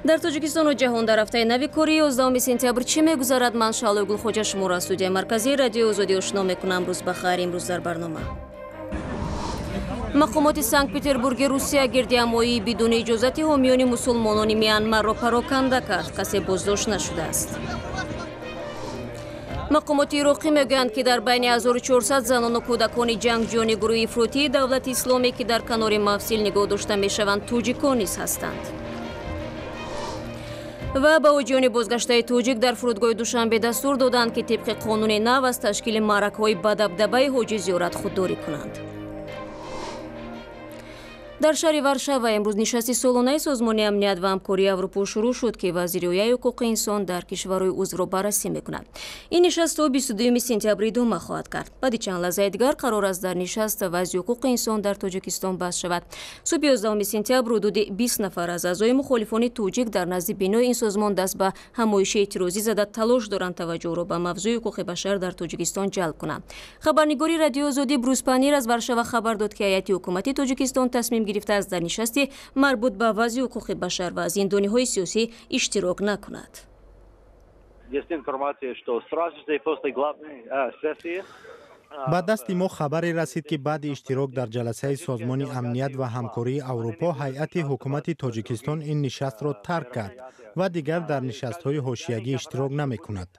Дар Тоҷикистону ҷаҳон дар ҳафтаи нави кори 11 сентябр чӣ мегузарад? Ман Шаҳлои Гулхоҷа шуморо аз студияи марказии Радиои Озодӣ ошно мекунам. Рӯз ба хайр. Имрӯз дар барнома: мақомоти Санкт-Петербурги Русия гирдиҳамоии бидуни иҷозати ҳомиёни мусулмонони Миянмарро пароканда кард. Касе боздошт нашудааст. Мақомоти ироқӣ мегӯянд, ки дар байни 1400 занону кӯдакони ҷангҷӯёни гурӯҳи ифротии Давлати Исломӣ, ки дар канори Мавсил нигоҳ дошта мешаванд, тоҷикон низ ҳастанд. Ва ба ҳоҷиёни бозгаштаи тоҷик дар фурудгоҳи Душанбе дастур доданд, ки тибқи қонуни нав аз ташкили маъракаҳои бадабдабаи ҳоҷи зиёрат худдорӣ кунанд. Дар шаҳри Варшава имрӯз нишасти солонаи Созмони амният ва ҳамкории Аврупо шурӯъ шуд, ки вазъи риояи ҳуқуқи инсон дар кишварҳои узвро баррасӣ мекунад. Ин нишаст то 22 сентябр идома хоҳад кард. Баъди чанд лаҳзаи дигар қарор аст дар нишаст вазъи ҳуқуқи инсон дар Тоҷикистон баҳс шавад. Субҳи 11 сентябр ҳудуди 20 нафар аз аъзои мухолифони тоҷик дар назди бинои ин созмон даст ба ҳамоиши эътирозӣ зада, талош доранд таваҷҷӯҳро ба мавзӯи ҳуқуқи башар дар Тоҷикистон ҷалб кунанд. Хабарнигори Радиои Озодӣ Брус Панир аз Варшава хабар дод, ки ҳайати ҳукумати Тоҷикистон тасмим гирифтааст дар нишасти марбут ба вазъи ҳуқуқи башар ва зиндониҳои сиёсӣ иштирок накунад. Есть информация, что сразу же после главной сессии Ба дасти мо хабаре расид, ки баъди иштирок дар ҷаласаи Созмони амният ва ҳамкории Аврупо ҳайати ҳукумати Тоҷикистон ин нишастро тарк кард ва дигар дар нишастҳои ҳошиягӣ иштирок намекунад.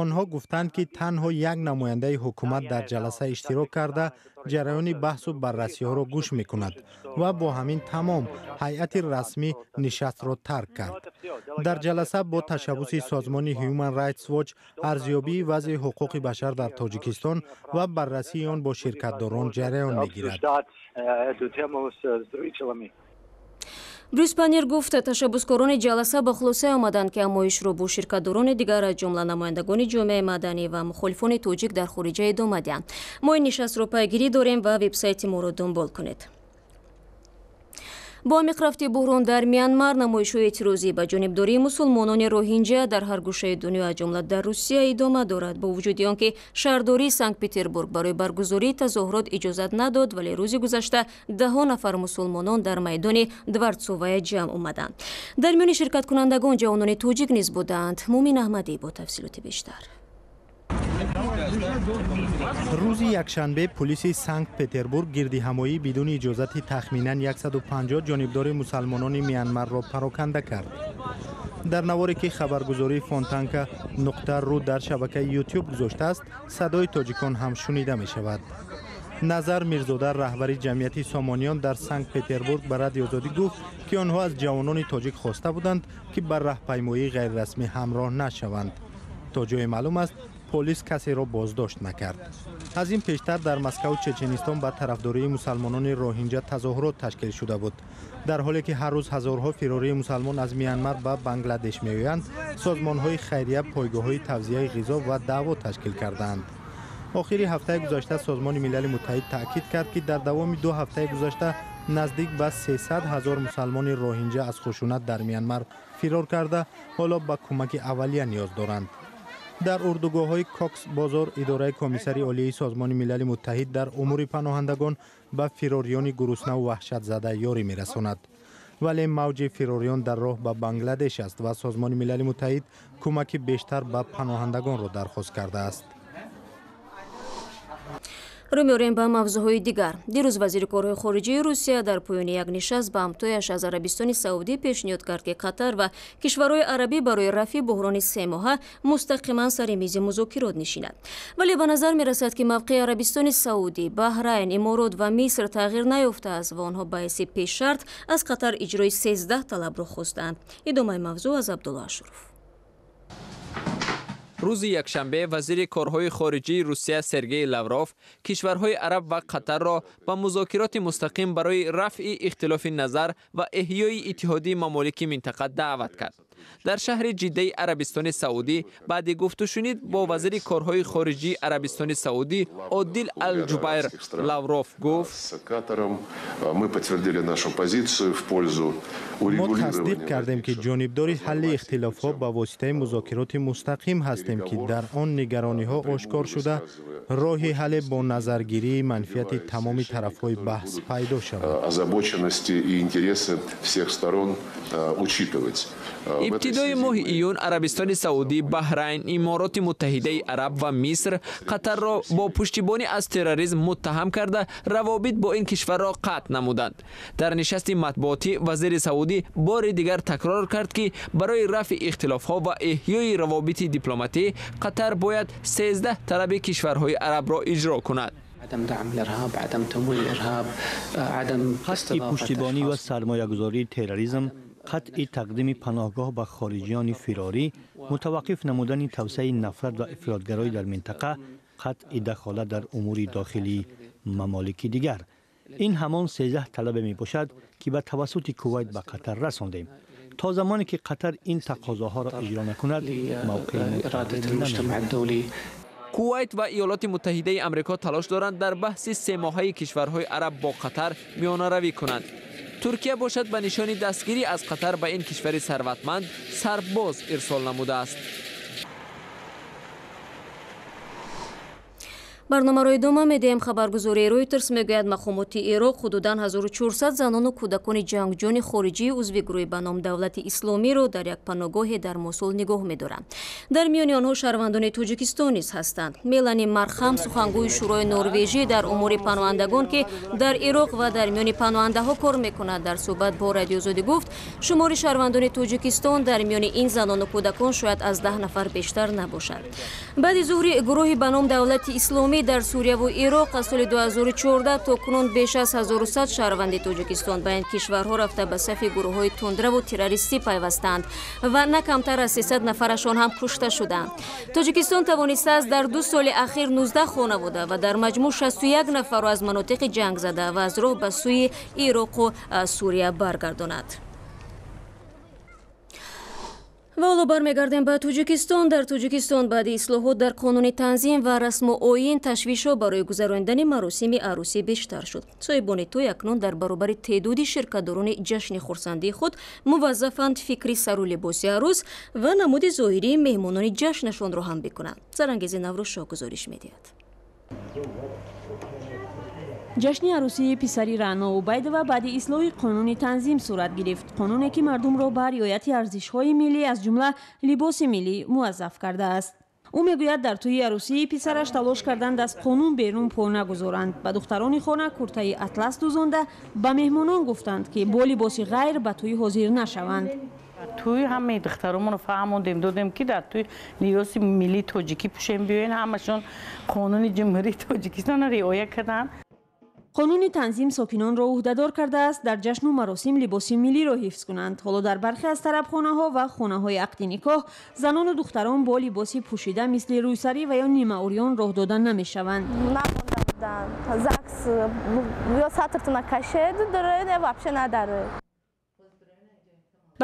Онҳо гуфтанд, ки танҳо як намояндаи ҳукумат дар ҷаласа иштирок карда, ҷараёни баҳсу баррасиҳоро гӯш мекунад ва бо ҳамин тамом. Ҳайати расмӣ нишастро тарк кард. Дар ҷаласа бо ташаббуси созмони Human Rights Watch арзёбии вазъи ҳуқуқи башар дар Тоҷикистон ва баррасии он бо ширкатдорон ҷараён мегирад. Обсуждать эту тему с зрителями. Брюс Панир гуфт, ташаббускорони ҷаласа ба хулосае омаданд, ки ҳамоишро бо ширкатдорони дигар, аз ҷумла намояндагони ҷомеаи маданӣ ва мухолифони тоҷик дар хориҷа, идома диҳанд. Мо ин нишастро пайгирӣ дорем ва вебсайти моро дунбол кунед. Бо амиқрафти буҳрон дар Мянмар, намоишҳои эътирозӣ ба ҷонибдории мусулмонони роҳинҷа дар ҳар гӯшаи дунё, аз ҷумла дар Русия, идома дорад. Бо вуҷуди он ки шаҳрдории Санкт-Петербург барои баргузории тазоҳурот иҷозат надод, вале рӯзи гузашта даҳо нафар мусулмонон дар майдони Дворцовая ҷамъ омаданд. Дар миёни ширкаткунандагон ҷавонони тоҷик низ буданд. Мумин Аҳмадӣ бо тафсилоти бештар. Рӯзи якшанбе пулиси Санкт Петербург гирдиҳамоӣ бидуни иҷозати тахминан 150 ҷонибдори мусалмонони Мянмарро пароканда кард. Дар наворе, ки хабаргузории Фонтанка.ру дар шабакаи Ютуб гузоштааст, садои тоҷикон ҳам шунида мешавад. Назар Мирзода, раҳбари ҷамъияти Сомониён дар Санкт Петербург, ба Радиои Озодӣ гуфт, ки онҳо аз ҷавонони тоҷик хоста буданд, ки ба раҳпаймоии ғайрирасмӣ ҳамроҳ нашаванд. То ҷое маълум аст, полис касеро боздошт накард. Аз ин пештар дар Москаву Чеченистон ба тарафдории мусалмонони роҳинҷа тазоҳурот ташкил шуда буд. Дар ҳоле ки ҳар рӯз ҳазорҳо фирории мусалмон аз Мянмар ба Бангладеш меоянд, созмонҳои хайрия пойгоҳҳои тавзияи ғизо ва даъво ташкил кардаанд. Охири ҳафтаи гузашта Созмони Милали Муттаҳид таъкид кард, ки дар давоми 2 ҳафтаи гузашта наздик ба 300 ҳазор мусалмони роҳинҷа аз хушунат дар Мянмар фирор карда, ҳоло ба кӯмаки аввалия ниёз доранд. Дар урдугоҳҳои Кокс Бозор идораи Комиссари Олии Созмони Милали Муттаҳид дар умури паноҳандагон ба фирориёни гуруснаву ваҳшатзада ёрӣ мерасонад, вале мавҷи фирориён дар роҳ ба Бангладеш аст ва Созмони Милали Муттаҳид кӯмаки бештар ба паноҳандагонро дархост кардааст. Рӯ меорем ба мавзӯъҳои дигар. Дирӯз вазири корҳои хориҷии Русия дар поёни як нишаст ба ҳамтояш аз Арабистони Саудӣ пешниҳод кард, ки Қатар ва кишварҳои арабӣ барои рафъи буҳрони семоҳа мустақиман сари мизи музокирот нишинад. Вале ба назар мерасад, ки мавқеи Арабистони Саудӣ, Баҳрайн, Иморот ва Миср тағйир наёфтааст ва онҳо ба ҳайси пешшарт аз Қатар иҷрои 13 талабро хостаанд. Идомаи мавзӯъ аз Абдулло Ашуров. Рӯзи якшанбе вазири корҳои хориҷии Русия Сергей Лавров кишварҳои араб ва Қатарро ба музокироти мустақим барои рафъи ихтилофи назар ва эҳёи иттиҳодии мамолики минтақа даъват кард. Дар шаҳри Ҷиддаи Арабистони Саудӣ баъди гуфтушунид бо вазири корҳои хориҷии Арабистони Саудӣ Одил Алҷубайр Лавров гуфт: Мо тасдиқ кардем, ки ҷонибдори ҳалли ихтилофҳо ба воситаи музокироти мустақим ҳастем, ки дар он нигарониҳо ошкор шуда, роҳи ҳалле бо назаргирии манфиати тамоми тарафҳои баҳс пайдо шавад. Ибтидои моҳи июн Арабистони Саудӣ, Баҳрайн, Имороти Муттаҳидаи Араб ва Миср Қатарро бо пуштибонӣ аз терроризм муттаҳам карда, равобит бо ин кишварро қатъ намуданд. Дар нишасти матбуотӣ вазири Саудӣ бори дигар такрор кард, ки барои рафъи ихтилофҳо ва эҳёи равобити дипломатӣ Қатар бояд 13 талаби кишварҳои арабро иҷро кунад. Қатъи пуштибонӣ ва сармоягузории терроризм, қатъи тақдими паноҳгоҳ ба хориҷиёни фирорӣ, мутаваққиф намудани тавсеаи нафрат ва ифротгароӣ дар минтақа, қатъи дахолат дар умури дохилии мамолики дигар. Ин ҳамон 13 талабе мебошад, ки ба тавассути Кувайт ба Қатар расондем. То замоне ки Қатар ин тақозоҳоро иҷро накунад, мавқеи. Кувайт ва Иёлоти Муттаҳидаи Амрико талош доранд дар баҳси семоҳаи кишварҳои араб бо Қатар миёнаравӣ кунанд. Туркия бошад, ба нишони дастгирӣ аз Қатар ба ин кишвари сарватманд сарбоз ирсол намудааст. Барномаро идома медиҳем. Хабаргузории Ройтерс мегӯяд, мақомоти Ироқ ҳудудан 1400 занону кӯдакони ҷангҷӯни хориҷии узви гурӯҳи ба ном Давлати Исломиро дар як паноҳгоҳе дар Мосул нигоҳ медоранд. Дар миёни онҳо шаҳрвандони Тоҷикистон низ ҳастанд. Мелани Мархам, сухангӯи Шӯрои Норвежӣ дар умури паноҳандагон, ки дар Ироқ ва дар миёни паноҳандаҳо кор мекунад, дар суҳбат бо Радиозодӣ гуфт, шумори шаҳрвандони Тоҷикистон дар миёни ин занону кӯдакон шояд аз 10 нафар бештар набошад. Баъди зуҳри гурӯҳи ба ном Давлати Исломӣ дар Сурия ву Ироқ аз соли 2014 то кунун беш аз 1100 шаҳрванди Тоҷикистон ба ин кишварҳо рафта, ба сафи гурӯҳҳои тундраву террористӣ пайвастанд ва на камтар аз 300 нафарашон ҳам кушта шуданд. Тоҷикистон тавонистааст дар 2 соли ахир 19 хонавода ва дар маҷмӯъ 61 нафарро аз манотиқи ҷангзада ва аз роҳ ба сӯи Ироқу Сурия баргардонад. Ва ҳоло бармегардем ба Тоҷикистон. Дар Тоҷикистон баъди ислоҳот дар қонуни танзим ва расму оин ташвишҳо барои гузаронидани маросими арӯсӣ бештар шуд. Соҳибони тӯй акнун дар баробари теъдоди ширкатдорони ҷашни хурсандии худ муваззафанд фикри сару либоси арӯс ва намуди зоҳирии меҳмонони ҷашнашонро ҳам бикунанд. Сарангези Наврӯзшоҳ гузориш медиҳад. Ҷашни арӯсии писари Раъно Убайдова баъди ислоҳи қонуни танзим сурат гирифт. Қонуне ки мардумро ба риояти арзишҳои миллӣ, аз ҷумла либоси миллӣ, муваззаф кардааст. Ӯ мегӯяд, дар тӯи арӯсии писараш талош карданд аз қонун берун по нагузоранд. Ба духтарони хона куртаи атлас дӯзонда, ба меҳмонон гуфтанд, ки бо либоси ғайр ба тӯй ҳозир нашаванд. Тӯй ҳамаи духтаромонро фаҳмондем, додем, ки дар тӯй либоси миллии тоҷикӣ пӯшем, биёен. Ҳамашон қонуни Ҷумҳурии Тоҷикистонро риоя карданд. Қонуни танзим сокинонро ӯҳдадор кардааст дар ҷашну маросим либоси миллиро ҳифз кунанд. Ҳоло дар бархе аз тарабхонаҳо ва хонаҳои ақди никоҳ занону духтарон бо либоси пӯшида мисли рӯйсарӣ ва ё нимаурён роҳ дода намешаванд. Намонда буданд. ЗАГС ё сатртона кашед, вообще надаред.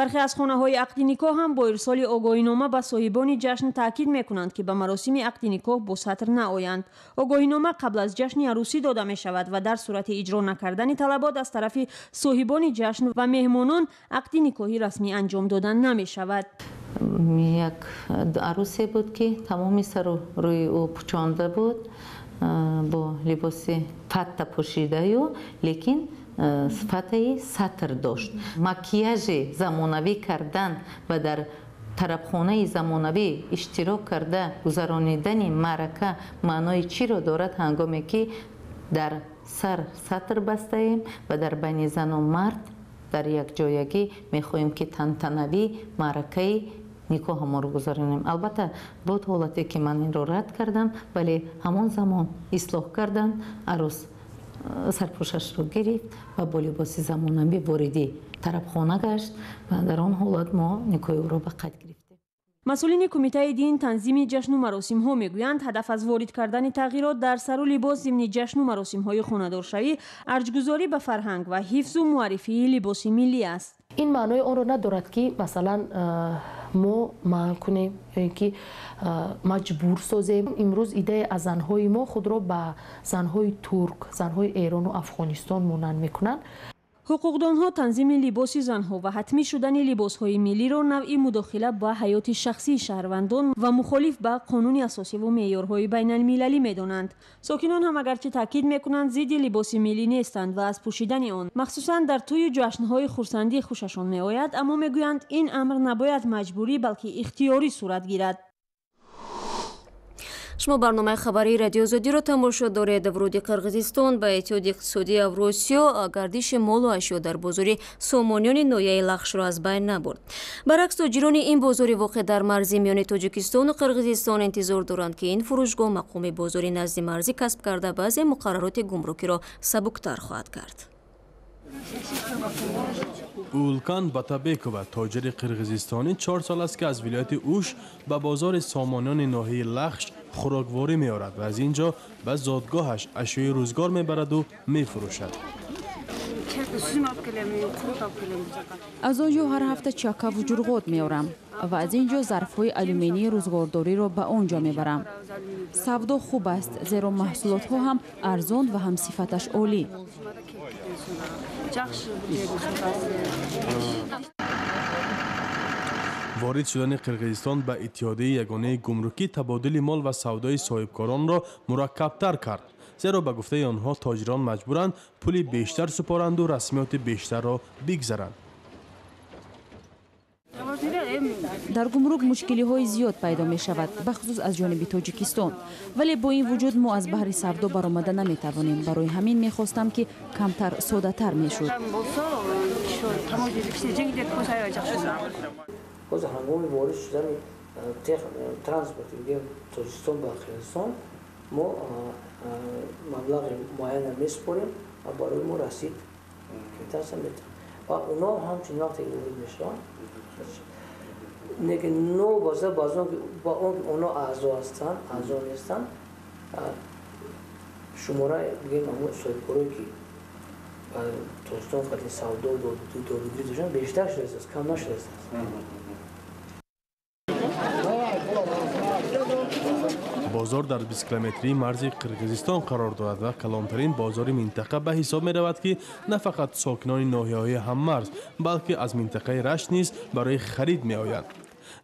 Бархе аз хонаҳои ақди никоҳ ҳам бо ирсоли огоҳинома ба соҳибони ҷашн таъкид мекунанд, ки ба маросими ақди никоҳ бо сатр наоянд. Огоҳинома қабл аз ҷашни арӯсӣ дода мешавад ва дар сурати иҷро накардани талабот аз тарафи соҳибони ҷашн ва меҳмонон ақди никоҳи расмӣ анҷом дода намешавад. Як арӯсе буд, ки тамоми сару рӯи ӯ пӯчонда буд, бо либоси фатта пӯшидаю, лекин сифатаи сатр дошт. Макияжи замонавӣ кардан ва дар тарабхонаи замонавӣ иштирок карда гузаронидани маърака маънои чиро дорад, ҳангоме ки дар сар сатр бастаем ва дар байни зану мард дар якҷоягӣ мехоҳем, ки тантанавӣ маъракаи никоҳамонро гузаронем. Албатта, буд ҳолате, ки ман инро рад кардам, вале ҳамон замон ислоҳ карданд. Арӯс сарпӯшашро гирифт ва бо либоси замонавӣ вориди тарабхона гашт ва дар он ҳолат мо никоҳи ӯро ба қайд гирифтем. Масъулини Кумитаи дин, танзими ҷашну маросимҳо мегӯянд, ҳадаф аз ворид кардани тағйирот дар сару либос зимни ҷашну маросимҳои хонадоршавӣ арҷгузорӣ ба фарҳанг ва ҳифзу муаррифии либоси миллӣ аст. Ин маънои онро надорад, ки масалан мо манъ кунем ё ин ки маҷбур созем. Имрӯз идея аз занҳои мо худро ба занҳои турк, занҳои Эрону Афғонистон монанд мекунанд. Ҳуқуқдонҳо танзими либоси занҳо ва ҳатмӣ шудани либосҳои миллиро навъи мудохила ба ҳаёти шахсии шаҳрвандон ва мухолиф ба қонуни асосиву меъёрҳои байналмилалӣ медонанд. Сокинон ҳам агарчи таъкид мекунанд, зидди либоси миллӣ нестанд ва аз пӯшидани он махсусан дар тӯю ҷашнҳои хурсандӣ хушашон меояд, аммо мегӯянд, ин амр набояд маҷбурӣ, балки ихтиёрӣ сурат гирад. Шумо барномаи хабарии Радиои Озодиро тамошо доред. Вуруди Қирғизистон ба Иттиҳоди иқтисодии Авросиё гардиши молу ашё дар бозори Сомониёни ноҳияи Лахшро аз байн набурд. Баръакс, тоҷирони ин бозори воқеъ дар марзи миёни Тоҷикистону Қирғизистон интизор доранд, ки ин фурӯшгоҳ мақоми бозори назди марзӣ касб карда, баъзе муқаррароти гумрукиро сабуктар хоҳад кард. Улкан Батабекова, тоҷири қирғизистонӣ, 4 сол аст, ки аз вилояти Уш ба бозори Сомониёни ноҳияи Лахш хӯрокворӣ меорад ва аз ин ҷо ба зодгоҳаш ашёи рӯзгор мебараду мефурӯшад. Аз он ҷо ҳар ҳафта чакаву ҷурғот меорам ва аз ин ҷо зарфҳои алюминии рӯзгордориро ба он ҷо мебарам. Савдо хуб аст, зеро маҳсулотҳо ҳам арзон ва ҳам сифаташ олӣ. Ворид шудани Қирғизистон ба Иттиҳодияи ягонаи гумрукӣ табодули мол ва савдои соҳибкоронро мураккабтар кард, зеро ба гуфтаи онҳо, тоҷирон маҷбуранд пули бештар супоранду расмиёти бештарро бигзаранд. Дар гумрук мушкилиҳои зиёд пайдо мешавад, бахусус аз ҷониби Тоҷикистон, вале бо ин вуҷуд мо аз баҳри савдо баромада наметавонем. Барои ҳамин мехостам, ки камтар соддатар мешуд. Ҳозир ҳангоми ворид шудани транспорти, бигем, Тоҷикистон ба Қирғизистон мо маблағи муайяна месупорем ва барои мо расид, квитансия метавон ва онҳо ҳамчунин вақте ки ворид мешаванд, лекин новобаста ба он ки онҳо аъзо ҳастанд, аъзо нестанд, шумораи, бигем, ҳамон соҳибкорое, ки ба Тоҷикистон қати савдо додугирӣ доштанд, бештар шудааст, кам нашудааст. Бозор дар 20 километрии марзи Қирғизистон қарор дорад ва калонтарин бозори минтақа ба ҳисоб меравад, ки на фақат сокинони ноҳияҳои ҳаммарз, балки аз минтақаи Рашт низ барои харид меоянд.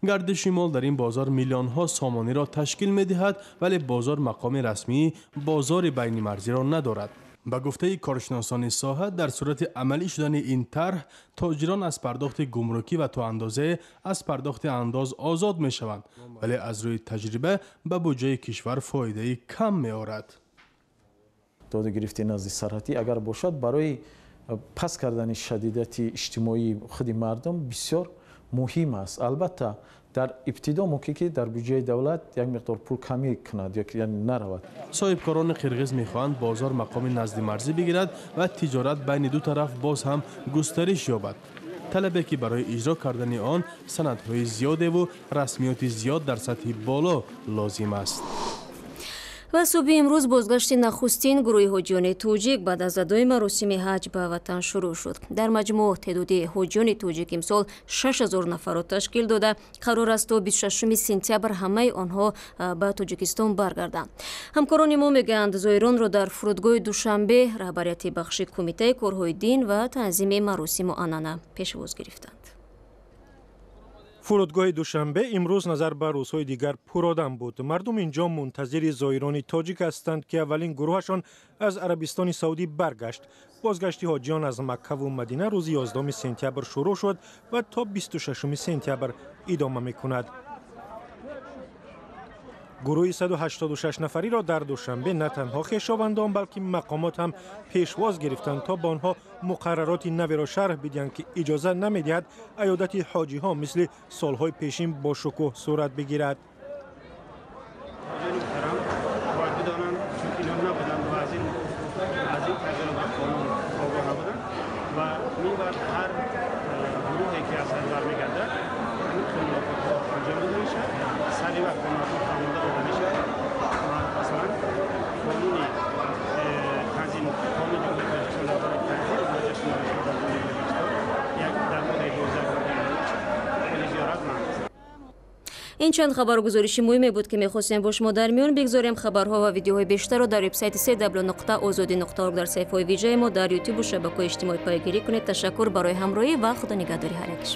Гардиши мол дар ин бозор миллионҳо сомониро ташкил медиҳад, вале бозор мақоми расмии бозори байнимарзиро надорад. Ба гуфтаи коршиносони соҳа, дар сурати амалӣ шудани ин тарҳ тоҷирон аз пардохти гумрукӣ ва то андозае аз пардохти андоз озод мешаванд, вале аз рӯи таҷриба ба буҷаи кишвар фоидаи кам меорад. Доду гирифти назди сарҳатӣ агар бошад, барои паст кардани шадидати иҷтимоии худи мардум бисёр муҳим аст. Албатта, дар ибтидо мумкин ки дар буҷаи давлат як миқдор пул камӣ кунад ё яъне наравад. Соҳибкорони қирғиз мехоҳанд бозор мақоми наздимарзӣ бигирад ва тиҷорат байни ду тараф боз ҳам густариш ёбад, талабе ки барои иҷро кардани он санадҳои зиёдеву расмиёти зиёд дар сатҳи боло лозим аст. Ва субҳи имрӯз бозгашти нахустин гурӯҳи ҳоҷиёни тоҷик баъд аз адои маросими ҳаҷ ба ватан шурӯъ шуд. Дар маҷмӯъ теъдоди ҳоҷиёни тоҷик имсол 6000 нафарро ташкил дода, қарор аст то 26 сентябр ҳамаи онҳо ба Тоҷикистон баргарданд. Ҳамкорони мо мегӯянд, зоиронро дар фурудгоҳи Душанбе раҳбарияти бахши Кумитаи корҳои дин ва танзими маросиму анъана пешвоз гирифтанд. Фурудгоҳи Душанбе имрӯз назар ба рӯзҳои дигар пуродам буд. Мардум инҷо мунтазири зоирони тоҷик ҳастанд, ки аввалин гурӯҳашон аз Арабистони Саудӣ баргашт. Бозгашти ҳоҷиён аз Маккаву Мадина рӯзи 11 сентябр шурӯъ шуд ва то 26 сентябр идома мекунад. Гурӯҳи 186 нафариро дар Душанбе на танҳо хешовандон, балки мақомот ҳам пешвоз гирифтанд, то ба онҳо муқаррароти наверо шарҳ бидиҳанд, ки иҷоза намедиҳад аёдати ҳоҷиҳо мисли солҳои пешин бо шукӯҳ сурат бигирад. Ҳоҷиёни муҳтарам бояд бидонанд, чунки инҳо набуданд ва аз ин тағйироти қонун огоҳ набуданд ва минбаъд ҳар гурӯҳе ки аз ҳаҷ бармегардад, ҳамин мулоқотҳо анҷом дода мешавад, сари вақт ба мардум фаҳмонда дода мешавад. Ва масалан, қонуни танзим, қонуни Ҷумҳурии Тоҷикистон дар бораи танзим ва ҷашни маросим дар Ҷумҳурии Тоҷикистон як дар моддаи Ин чанд хабару гузориши муҳиме буд, ки мехостем бо шумо дар миён бигзорем. Хабарҳо ва видеоҳои бештарро дар вебсайти cw.ozodi.org, дар саҳифаҳои вижаи мо дар ютубу шабакаҳои иҷтимоӣ пайгирӣ кунед. Ташаккур барои ҳамроҳӣ ва худо нигаҳдори ҳар якиш.